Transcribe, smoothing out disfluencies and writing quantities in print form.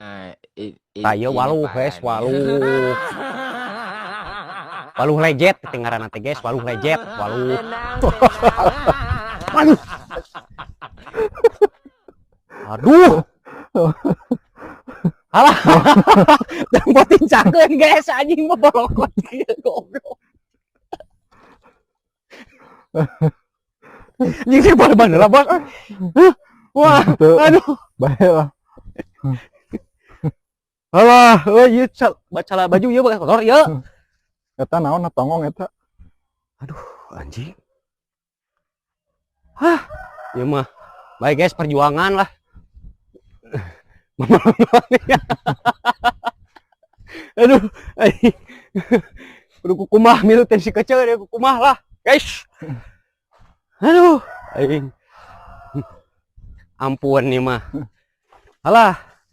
Nah, Tah ieu ini waluh, parah guys, nih. Waluh. Waluh lejet teh ngaranna teh, guys, waluh lejet, waluh. Tenang, tenang. Aduh. Aduh. Alah. Dan potincakeun, guys, anjing mah bolokot kieu, goblok. Anjing sih ban lah, Bos. Wah, Tuh, aduh. Bae lah. Alah, euy ieu cala baju ieu bekas kotor ieu. Eta naon tonggong eta? Anjing. Hah, ieu mah. Baik, guys, perjuangan lah. Aduh, anjing. Kudu kukumah milu teh si kecil dia kukumah lah, guys. Aduh, aing. Ampun nih mah. Alah.